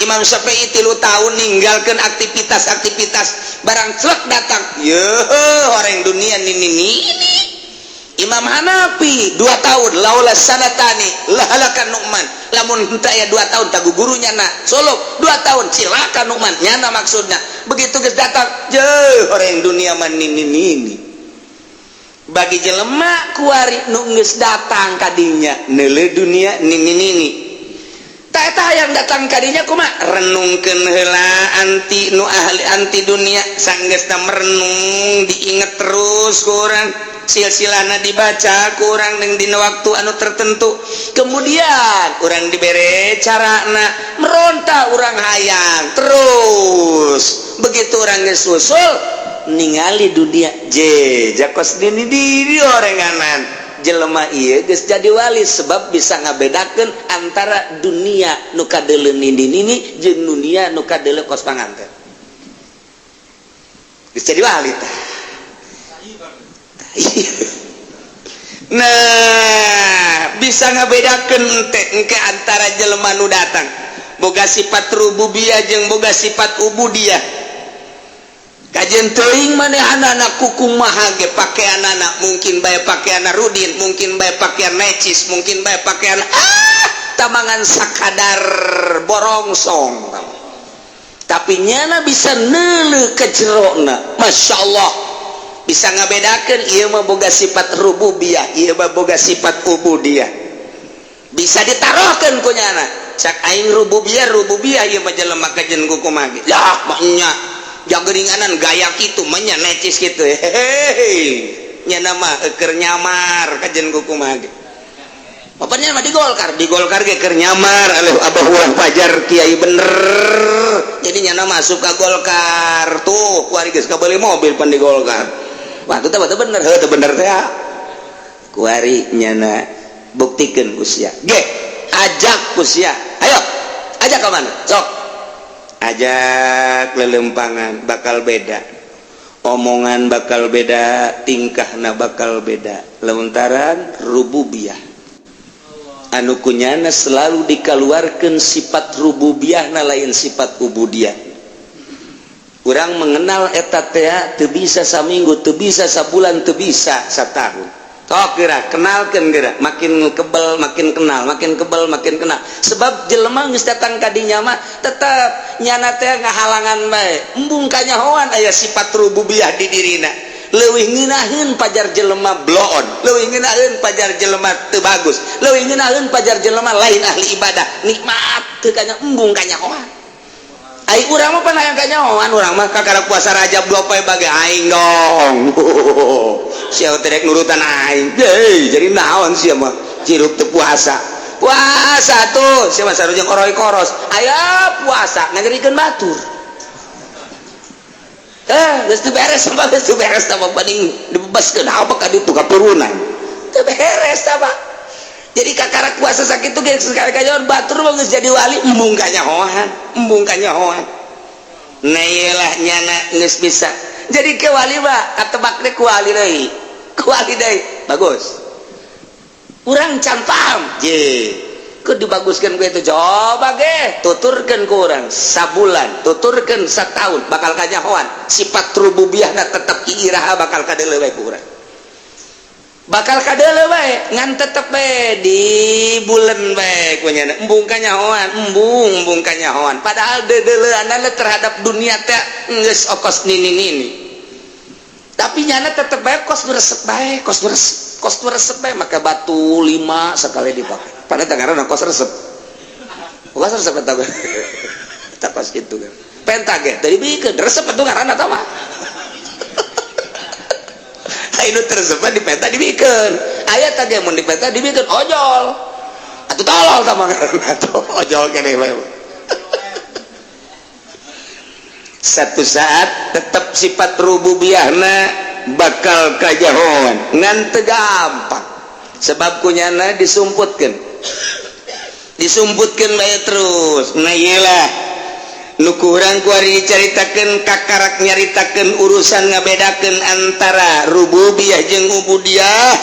Imam Syafi'i 3 tahun ninggalkan aktivitas-aktivitas, barang celak datang ye orang dunia ini ini. Imam Hanafi 2 tahun, laula sanatani lahalakan Nu'man, lamun henteu aya 2 tahun tagu gurunya na solo 2 tahun cilaka Nu'man nyana. Maksudna begitu geus datang je orang dunia man ini ini. Bagi jelema kuari nu geus datang kadinya neule dunia nini nini tak eta yang datang kadinya kuma renungkeun heula anti nu ahli anti dunia. Sanggeusna merenung, diinget terus kurang silsilahna, dibaca kurang dengan dina waktu anu tertentu, kemudian urang dibere carana meronta, urang hayang terus. Begitu urang geus usul ningali dunia je jakos dini diri orenganan jelema ieu geus jadi wali sebab bisa ngabedakeun antara dunia nu kadeuleu nini nini jeung dunia nu kadeuleu kos panganten. Geus jadi wali tah. Nah, bisa ngabedakeun teh engke antara jelema nu datang boga sifat rububiyah jeung boga sifat ubudiyah. Kajeun teuing manehanana kukumaha ge pakaianana, mungkin bae pakaian rudin, mungkin bae pakaian necis, mungkin bae pakaian tamangan sakadar borongsong, tapi nyana bisa neuleu ke jerona. Masya Allah, bisa ngabedakeun ieu mah boga sifat rububiyah, ieu mah boga sifat ubudiyah. Bisa ditaruhkeun ku nyana, cak aing rububiyah, rububiyah ieu mah jelema. Kajeun kukumaha ge ya nya jageringanan gaya kitu mah, necis kitu, hehehe, nya mah keur nyamar. Kajeun kukumaha ge bapaknya mah di Golkar, di Golkar ge keur nyamar. Alih abah urang pajar kiai bener, jadi nyana masuk ke Golkar tuh kuari geus kabeli mobil pan di Golkar. Wah, itu teh bener, heuh, teu bener teh kuari. Nyana buktikeun ku sia ge, ajak ku sia, ayo ajak ke mana sok, ajak lelempangan, bakal beda omongan, bakal beda tingkahna, bakal beda lantaran rububiyah anu kunyana selalu dikeluarkan sifat rububiyah na, lain sifat ubudiyah. Urang mengenal eta teh teu bisa saminggu, teu bisa sabulan, teu bisa satahun. Tok geura kenalkeun geura, makin kebel makin kenal, makin kebel makin kenal. Sebab jelema geus datang ka dinya mah tetep nyana teh ngahalangan bae, embung kanyahoan aya sifat rububiyah di dirina. Leuwih ngeunaheun pajar jelema bloon, leuwih ngeunaheun pajar jelema teu bagus, leuwih ngeunaheun pajar jelema lain ahli ibadah, nikmat teu kanya, embung kanyahoan. Ai urang mah pan hayang kanyahoan, urang mah kakara puasa Rajab 2 poe bage aing dong. Sia teh rek nurutan aing. Deui, jadi naon sia mah cirup teu puasa. Puasa tuh, sia mah sarua jeung oroy koros. Aya puasa nganyerikeun batur. Eh, geus teu beres mah, geus teu beres tah banding dibebaskeun apa ka ditu kapurunan. Teu beres tah, Pak. Jadi kakarak puasa sakitu ge sekali kajon batur mah geus jadi wali embung kanyahoan, embung kanyahoan. Nah iyalah nyana geus bisa. Jadi ke wali mah katebak teh ku wali deui. Ku wali deui. Bagus. Urang can paham. Je. Ku dibaguskeun ku itu coba ge tuturkeun ku urang sabulan, tuturkeun satahun bakal kanyahoan. Sifat rububiyahna tetep iraha bakal kadeuleu we ku urang. Bakal kadeuleu bae ngan tetep bae di bulan bae ku nyana embung kanyahoan, embung embung kanyahoan. Padahal deudeuleunana terhadap dunia teh geus okos nini-nini. Tapi nyana tetep bae kos resep bae, kos resep, kos resep bae make batu 5 sekali dipake. Padahal teh ngaranna kos resep. Kos resep eta bae. Eta kos kitu kan. Penta ge teu dibikeun, resep atuh ngaranna tah mah. Ayo tersebut di peta dibikin ayat tadi mun di peta dibikin ojol atau tolol sama atuh ojol kene bae. Satu saat tetap sifat rububiyahna bakal kajahoan ngan teu gampang sebab kunyana disumputkeun disumputkeun bae terus. Nah iyalah nu kurang kuari dicaritakeun kakarak nyaritakeun urusan ngabedakeun antara rububiyah jeung ubudiyah.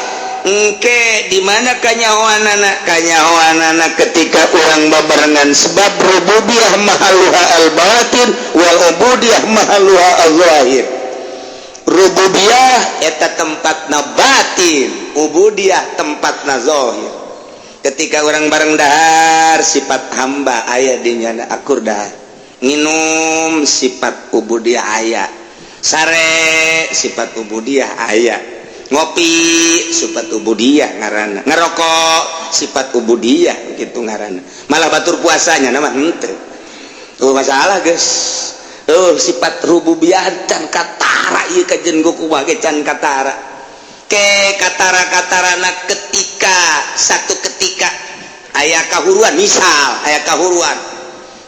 Engke di mana kanyahoanana? Kanyahoanana ketika urang babarengan sebab rububiyah mahaluha al-batin wal ubudiyah mahaluha al-zahir. Rububiyah eta tempatna batin, ubudiyah tempatna zahir. Ketika urang bareng dahar sifat hamba aya di nyana akur dahar. Nginum sifat ubudiyah aya, sare sifat ubudiyah aya, ngopi sifat ubudiyah ngaranna, ngerokok sifat ubudiyah gitu ngaranna. Malah batur puasanya nama henteu. Oh masalah geus. Oh sifat rububiyah can katara ieu kajen kumaha ge can katara. Ke katara-katarana ketika satu ketika aya kahuruan, misal aya kahuruan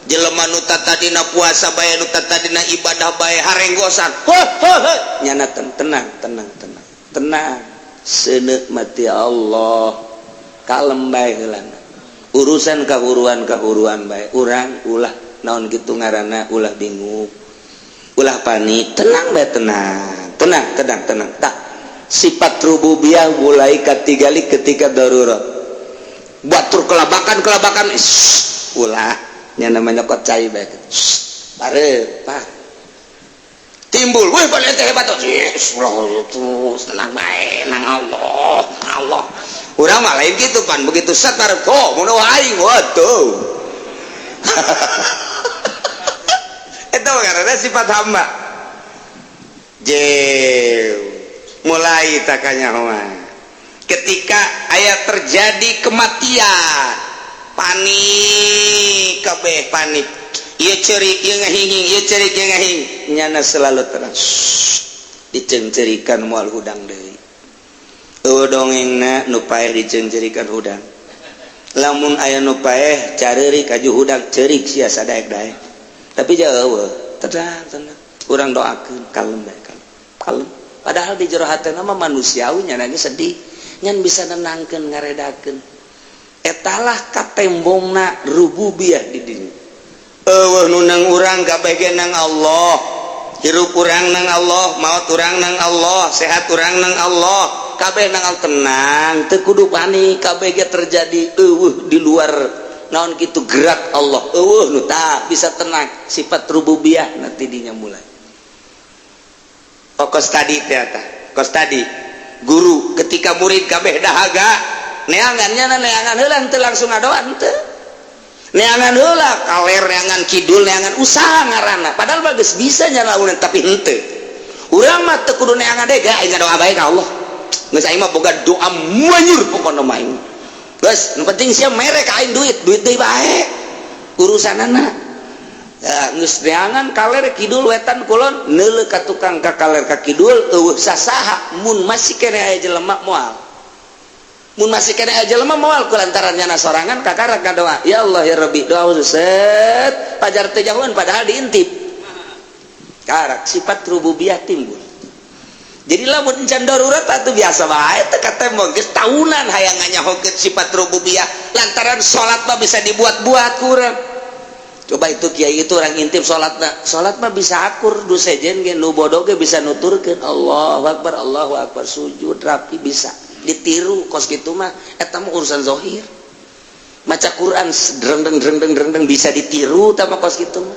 jelema nu tadina puasa bae, nu tadina ibadah bae harenggosan. Ho ho ho nyana tenang tenang tenang tenang seuneu mati Allah kalem bae heulana. Urusan kahuruan kahuruan bae urang ulah naon kitu ngaranna, ulah bingung ulah panik, tenang bae, tenang tenang tenang tenang. Tah sifat rububiyah mulai katigali ketika darurat batur kelabakan kelabakan ulah nya namanya nyokot cai bae bare pak timbul weh balik teh hebat terus tenang bae nang Allah Allah urang mah lain kitu pan begitu set bareng oh mun aing waduh. Eta karena sifat hamba jew mulai takanyahoan ketika aya terjadi kematian panik kabeh panik ieu ceurik ieu ngahinging ieu ceurik ieu ngahing nyana selalu tenang diceungceurikan moal hudang deui. Eueuh dongengna nu paeh diceungceurikan hudang, lamun aya nu paeh careurik aju hudang ceurik sia sadaek-daek tapi jauh tenang tenang urang doakeun kalem bae kalem kalem. Padahal di jero hatena mah manusiawi nyana ge sedih nyan bisa nenangkeun ngaredakeun. Etalah katembongna rububiyah di dinya. Eueuh nu nang urang kabeh ge nang Allah, hirup urang nang Allah, maot urang nang Allah, sehat urang nang Allah, kabeh nang Allah. Tenang teu kudu panik kabeh ge terjadi eueuh di luar naon kitu gerak Allah eueuh nu tah bisa tenang sifat rububiyah nanti dinya mulai. Oh kos tadi teh eta kos tadi guru ketika murid kabeh dahaga neangannya neangan heula henteu langsung ngadoan teu neangan heula kaler neangan kidul neangan usaha ngaranna padahal bagus bisa nyalaunan tapi henteu urang mah teu kudu neangan deui ga aing ngadoa bae ka Allah geus aing mah boga doa manyur pokona mah aing geus nu penting sia mere ka aing duit duit deui bae urusanana. Geus neangan kaler kidul wetan kulon, neuleuh ka tukang ka kaler ka kidul eueuh sasaha. Mun masih keneh aya jelema moal, mun masih keneh aya jelema moal, kulantaran nyana sorangan kakarak ngadoa, "Ya Allah, ya Rabbi." Doa set pajar teh jauhan, padahal diintip karak sifat rububiyah timbul. Jadi lamun encan darurat atuh biasa bae, teu katembong. Geus tahunan hayang nganyahokeun sifat rububiyah, lantaran salat mah bisa dibuat-buat kurang. Coba itu kiai, itu orang intip salat, salat mah bisa akur du sejen ge, nu bodoh ge bisa nuturkeun Allahu akbar, Allahu akbar, sujud rapi, bisa ditiru kos kitu mah. Eta mah urusan zahir. Maca Quran dreng dreng dreng dreng dreng, bisa ditiru tah mah, kos kitu mah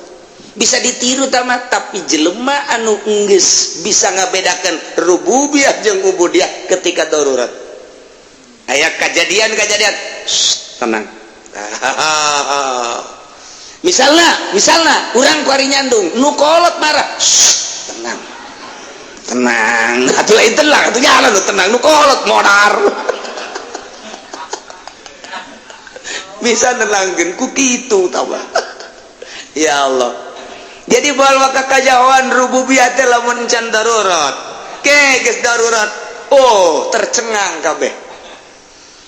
bisa ditiru tah mah. Tapi jelema anu enggeus bisa ngabedakeun rububiyah jeung ubudiyah, ketika darurat aya kejadian-kejadian, tenang. Misalnya, misalnya urang kuari nyandung nu kolot marah, "Tenang, tenang atuh." Lain tenang atuh, jalan tenang, nu kolot modar. Bisa nenangkeun ku kitu tah. Ya Allah, jadi bawa kakajawan rububiyah teh lamun can darurat. Ke geus darurat, oh, tercengang kabeh.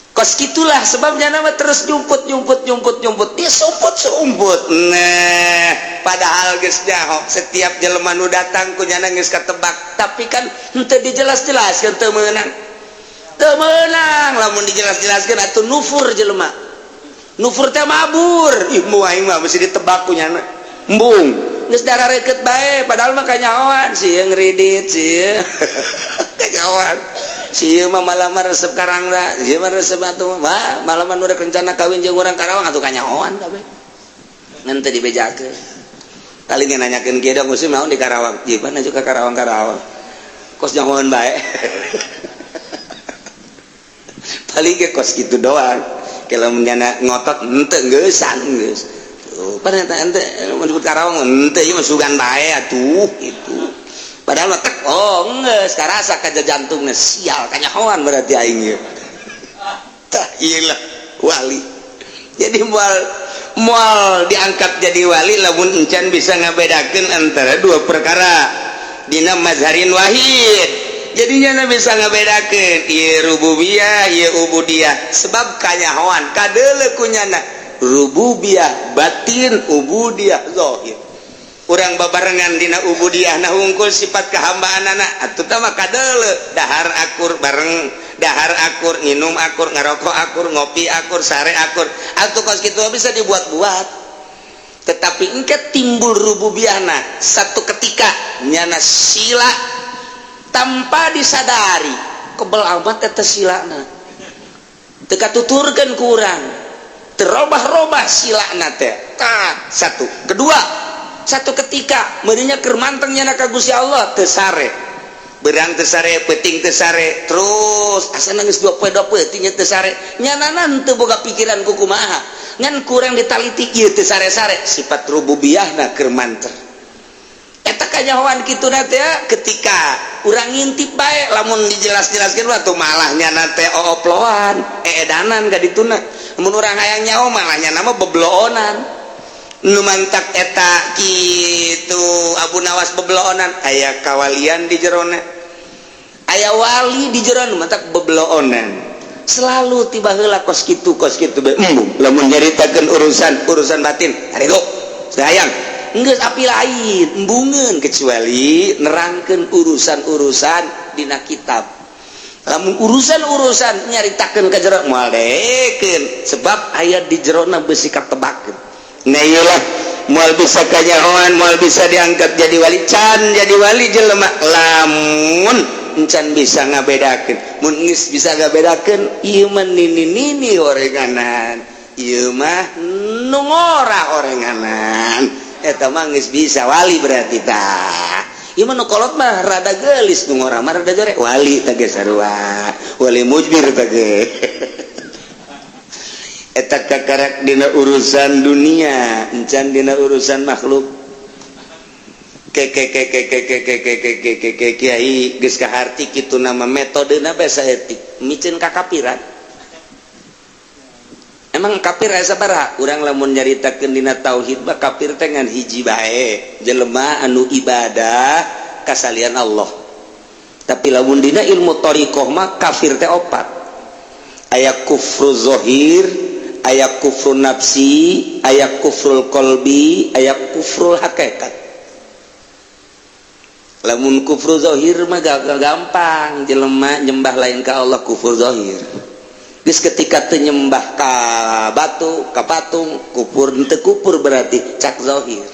Kos gitulah sebabnya nama terus nyumput nyumput nyumput nyumput, dia sumput sumput. Nah, padahal geus nyaho setiap jelema nu datang ku nyana geus katebak, tapi kan henteu dijelas-jelaskeun, teu meunang, teu meunang. Lamun dijelas-jelaskeun atuh nufur jelema, nufur teh mabur. Ih, mu aing mah mesti ditebak ku nyana, embung, geus darah reket bae. Padahal mah kanyahoan sih ngridit sih, kanyahoan sih mah malah mah resep Karangga sih mah, resep atuh mah malah mah udah rencana kawin jeung urang Karawang atuh, kanyahoan kabeh ngan teu dibejakeun. Kali ge nanyakeun kieu dong, musim naon di Karawang, jipan aja ka Karawang, Karawang kos nyahoan bae. Paling ge kos kitu doang. Kalau menyana ngotot henteu, geusan geus tuh, pan eta ente menyebut Karawang henteu, ieu mah sugan bae atuh gitu. Padahal mah tek, oh, geus karasa ka jantungna, sial, kanyahoan berarti aing ieu. Tah, ieu lah wali. Jadi moal moal diangkat jadi wali lamun encan bisa ngabedakeun antara dua perkara dina mazharin wahid. Jadinya bisa ngabedakeun ieu rububiyah, ieu ubudiyah, sebab kanyahoan kadeuleu kunyana rububiyah batin, ubudiyah zahir. Urang babarengan dina ubudiyah nah hungkul sifat kehambaan anak atuh tah mah kadeuleu, dahar akur bareng, dahar akur, nginum akur, ngarokok akur, ngopi akur, sare akur atuh. Kos kitu bisa dibuat-buat. Tetapi engke timbul rububiyahna satu ketika nyana sila tanpa disadari, kebel amat eta silana, teu katuturkeun ku urang, terobah-robah silana teh. Tah, satu. Kedua, satu ketika meureunnya keur manteng nyana ka Gusti Allah, teu sare beurang, teu sare peuting, teu sare terus, asa geus dua poe dua peuting teu sare. Nyanana teu boga pikiran ku kumaha, ngan kurang ditaliti ieu teu sare-sare, sifat rububiyahna keur manter. Eta kanyahoan kitu na teh ketika urang ngintip bae. Lamun dijelas-jelaskeun mah tuh malah nyana teh ooploan, eedanan ka dituna. Mun urang hayang nyaho malah nyana mah bebloonan. Nu mantak eta kitu Abu Nawas bebloonan, aya kawalian di jerona, aya wali di jerona, mantak bebloonan selalu. Tiba heula kos kitu, kos kitu bae. Embung lamun nyaritakeun urusan urusan batin, arego sayang geus api lain, embungeun, kecuali nerangkeun urusan-urusan dina kitab. Lamun urusan-urusan nyaritakeun ka jero moal dekeun, sebab aya di jerona beusi katebakeun. Nah, iyalah, moal bisa kanyahoan, moal bisa diangkat jadi wali. Can jadi wali jelema lamun encan bisa ngabedakeun. Mun geus bisa ngabedakeun, ieu mah nini nini orenganan, ieu mah nu ngora orenganan, eta mah geus bisa wali berarti. Tah, ieu mah nu kolot mah rada geulis, nu ngora mah rada jore, wali tah ge sarua, wali mujbir tah ge. Eta kakarak dina urusan dunia, encan dina urusan makhluk. Ke ke ke ke ke ke ke ke ke ke ke ke kiai geus kaharti kitu nama metodena bae saeutik miceun kakapiran. Emang kafir aya sabaraha? Urang lamun nyaritakeun dina tauhid mah, kafir teh ngan hiji bae, jelema anu ibadah kasalian Allah. Tapi lamun dina ilmu thariqah mah, kafir teh opat. Aya kufru zahir, aya kufru nafsi, aya kufrul qalbi, aya kufrul hakikat. Lamun kufru zahir mah gampang, jelema nyembah lain ka Allah, kufur zahir. Geus ketika teu nyembah ka batu, ka patung, kufur teu kufur berarti cak zahir.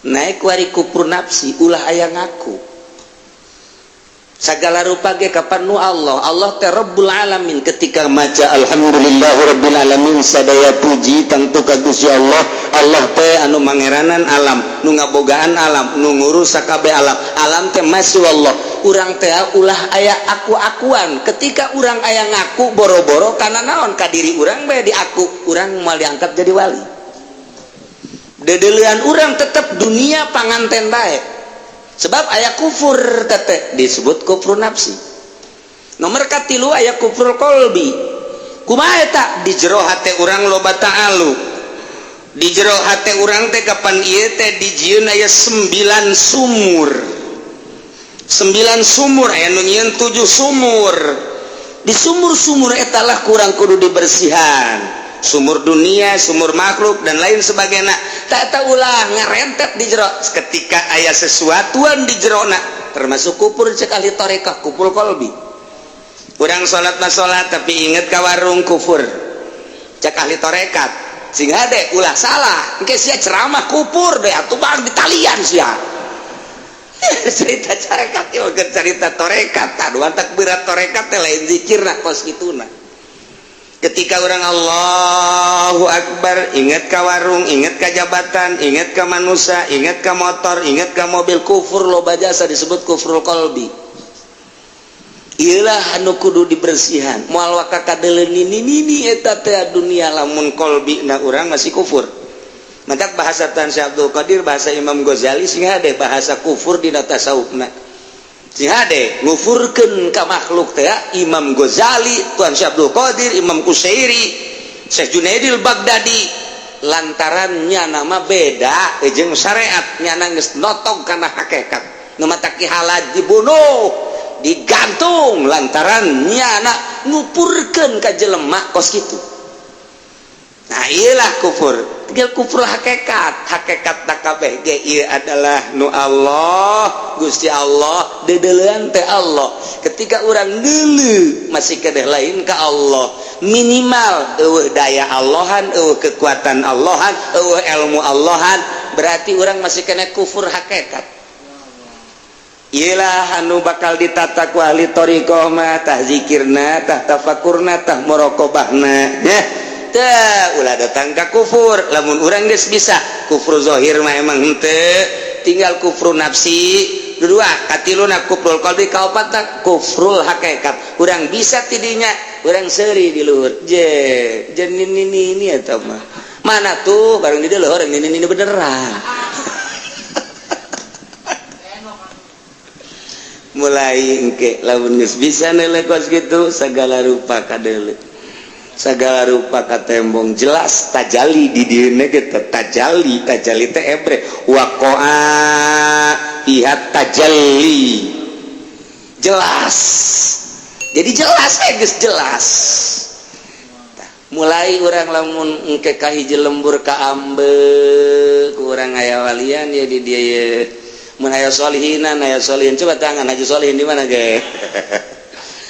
Naik wari kufur nafsi, ulah aya ngaku segala rupa ge kapan nu Allah. Allah teh Rabbul Alamin. Ketika maca alhamdulillahirabbil alamin, sadaya puji tangtu ka Gusti Allah. Allah teh anu mangeranan alam, nu ngabogaan alam, nu ngurus sakabeh alam. Alam teh masih Allah. Urang teh ulah aya aku-akuan. Ketika urang aya ngaku boro-boro karena naon, ka diri urang bae diaku, urang moal diangkat jadi wali. Dedelian urang tetep dunia panganten bae, sebab aya kufur tete disebut kufur nafsi. Nomor katilu, aya kufur kolbi. Kumaha eta? Di jero hate urang loba ta'alu, di jero hate urang teh kapan ieu teh dijieun aya 9 sumur, 9 sumur, aya nu nyieun 7 sumur. Di sumur-sumur eta lah kurang kudu dibersihan, sumur dunia, sumur makhluk, dan lain sebagainya. Tak tahu ulah ngarentet di jero. Ketika aya sesuatuan di jerona, termasuk kupur cek ahli tarekah, kupur kolbi. Urang salat mah salat, tapi inget ka warung, kufur cek ahli tarekat. Sing hade, ulah salah, engke sia ceramah kupur deh atuh, Bang, ditalian sia. Cerita tarekat ieu, cerita tarekat, aduh, tak berat. Tarekat teh lain zikir nah kos kituna. Ketika orang Allahu Akbar, ingat ke warung, ingat ke jabatan, ingat ke manusia, ingat ke motor, ingat ke mobil, kufur loba jasa, disebut kufrul kolbi. Ilah anu kudu dibersihan, moal waka kadeuleun nini nini eta teh dunia lamun kolbi na urang masih kufur. Maka bahasa Tan Syekh Abdul Qadir, bahasa Imam Ghazali, sing hade bahasa kufur dina tasawufna. Sing hade ngufurkeun ka makhluk teh Imam Ghazali, Tuan Syekh Abdul Qadir, Imam Kusyairi, Syekh Junaidil Baghdadi, lantarannya nama beda jeung syariat, nyana geus notog kana hakikat. Nu matak Ki Halaj dibunuh, digantung, lantaran nyana ngupurkeun ka jelema kos kitu. Nah, iyalah kufur, tinggal kufur hakikat. Hakikat kabeh ge ieu adalah nu Allah, Gusti Allah, dedelean teh Allah. Ketika urang deuleu masih kedeh lain ka Allah, minimal eueuh daya Allahan, eueuh kekuatan Allahan, eueuh ilmu Allahan, berarti urang masih kena kufur hakikat. Iyalah anu bakal ditata ku ahli thariqah mah, tah zikirna, tah tafakurna, tah muraqabahna ya. Teu ulah datang ka kufur. Lamun urang geus bisa kufur zahir mah emang henteu, tinggal kufur nafsi dua, katiluna kufrul qalbi, kaopatna kufrul hakikat. Urang bisa tidinya, urang seuri di luhur je je ini ini eta mah mana tuh bareng di luhur ini beneran. Mulai engke lamun geus bisa neuleuh kos kitu, segala rupa kadeuleu, segala rupa katembong, jelas tajali di dieuna ge tajali. Tajali teh ebre waqa'a fiha tajalli, jelas, jadi jelas eh geus jelas. Tah, mulai urang lamun engke ka hiji lembur ka ambe ku urang aya walian ya di dieu ye. Mun aya solihinan, aya solihin, coba tangan Haji Solihin di mana ge.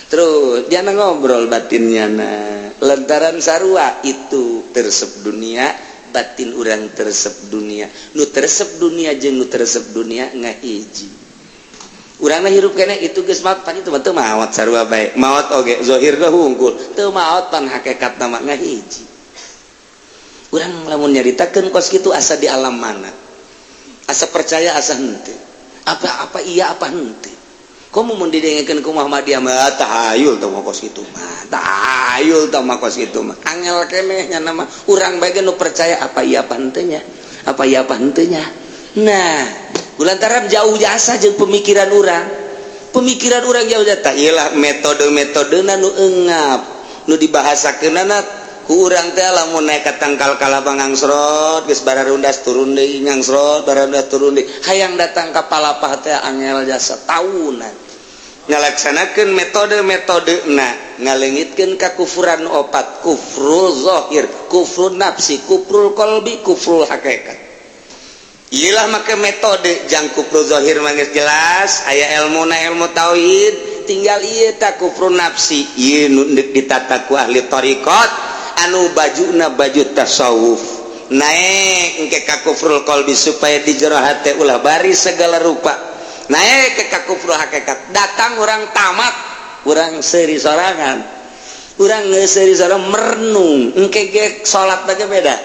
Terus dia ngobrol batinnya. Nah, lantaran sarua itu teresep dunia, batin urang teresep dunia. Nu teresep dunia jeung nu teresep dunia ngahiji. Urang hirup kene itu geus maot pan, itu mah teu maot, sarua bae maot oge, zahir ge hungkul teu maot, pan hakikat mah ngahiji. Urang lamun nyaritakeun kos kitu, asa di alam mana, asa percaya asa henteu, apa apa iya apa henteu. Komo mun didengekeun ku Muhammadiyah mah, tahayul tah mah kos kitu mah, tahayul tah mah kos kitu mah, angel keneh nya nama urang bae nu percaya apa iya apa henteu nya, apa iya apa henteu nya. Nah, lantaran jauh jasa jeung pemikiran urang, pemikiran urang jauh jasa iyalah metode-metodena nu engap nu dibahasakeunana. Ku urang teh lamun naik ka tangkal kalapa ngangsrot, geus bararundas turun deui, ngangsrot, bararundas turun deui, hayang datang ka palapah teh angel jasa tahunan ngalaksanakeun metode-metode na ngalengitkeun kakufuran opat: kufrul zahir, kufrul nafsi, kufrul qalbi, kufrul hakikat. Iyalah, make metode jang kufrul zahir mah geus jelas aya ilmu na, ilmu tauhid. Tinggal ieu ta, kufrul nafsi, ieu nu deuk ditata ku ahli thariqat anu bajuna baju tasawuf. Naik engke ka kufrul qalbi, supaya di jero hate ulah bari segala rupa. Naik ke ka kufrul hakikat, datang orang tamat, urang seuri sorangan, urang seuri sorangan, merenung. Engke ge salat aja beda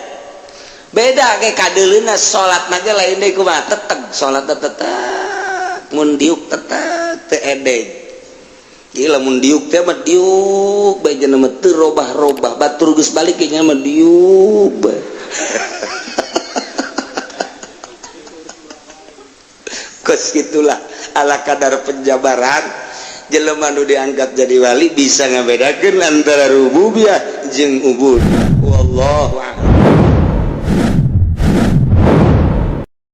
beda ke kadeuleuna, salat ge lain deui. Kumaha teteg salat, teteg mun diuk, teteg teu edeg. Gila, mun diuk teh mah diuk bae, cenah mah teu robah-robah. Batur geus balik ge mah diuk bae. Kos gitulah, ala kadar penjabaran jelema nu diangkat jadi wali bisa ngabedakeun antara rububiyah jeung ubud. Wallahu a'lam.